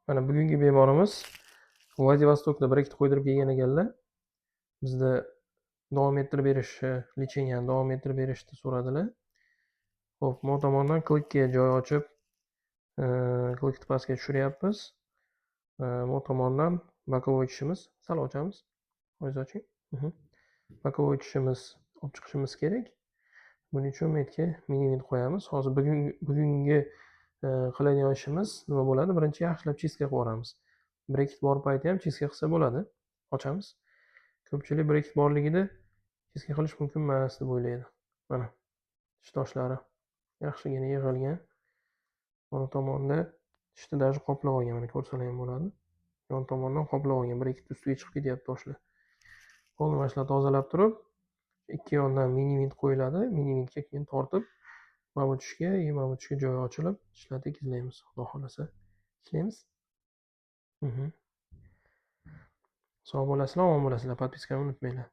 Mana bugungi bemorimiz Vladivostokda breket qo'ydirib kelgan ekanlar. Bizda davom ettirib berishni, лечения ni davom ettirib berishni so'radilar. Xo'p, bu tomondan клык ka joy ochib, клык ni pastga tushiryapmiz. Bu tomondan боковой tishimiz, sal ochamiz. O'zingiz oching. Боковой tishimiz olib chiqishimiz kerak. Buning uchun bu yerga mini vint qo'yamiz. Hozir bugungi qiladigan ishimiz nima bo'ladi? Birinchi yaxshilab чистка qilib yuboramiz. Breket bor payti ham чистка qilsa bo'ladi. Ochamiz. Ko'pchilik breket borligida чистка qilish mumkin emas deb o'ylaydi. Mana tish toshlari yaxshigina yig'ilgan. Mana tomonda tishni даже qoplab olgan, mana ko'rsalar ham bo'ladi. Yon tomondan qoplab olgan, breket ustiga chiqib ketyapti toshlar. Polni mana shular tozalab turib, ikki yondan mini vint qo'yiladi. Mini vintga keyin tortib, mana bu tishga и mana bu tishga joy ochilib, tishlarni tekizlaymiz. Xudo xohlasa. Ishlaymiz. Sog' bo'lasizlar, omon bo'lasizlar. Подписка ni unutmanglar.